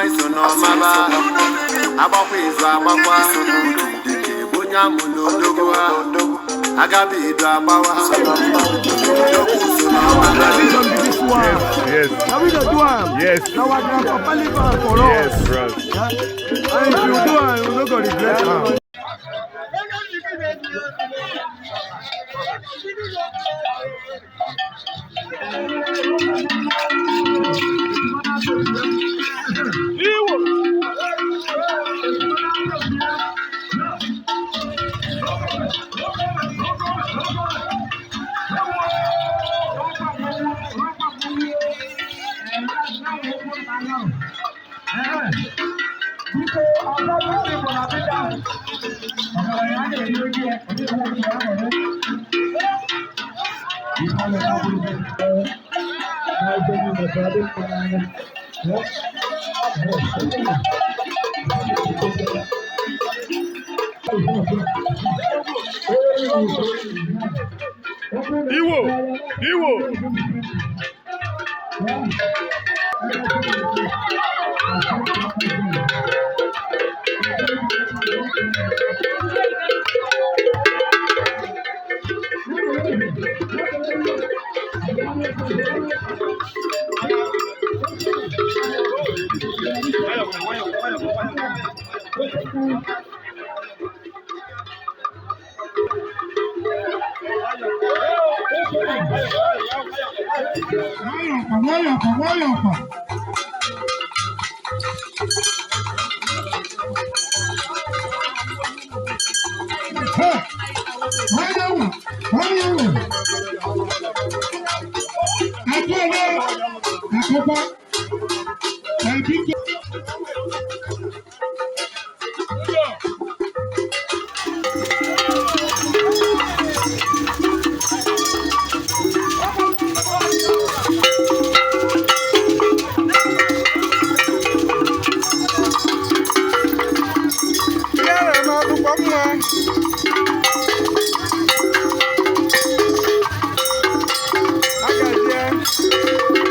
Iso n'ọmaba agbakwa izu agbakwa dike onye amụlụ odogwu ha agabi idu agbawa odogwu so n'ọmaba. Tradition be this one. Yes. Na we dey do am. Yes. Na our grandpapa leave am for us. Yes, bros. And if you do am, you no go regret am. Iwo, Iwo. Nwayọkwa, nwayọkwa, nwayọkwa. Ha! Nwayọwa, nwayọwa. Atụọla akụkwa. Ebiko. Yàrá máa dúpọ̀ mọ́. Agazie.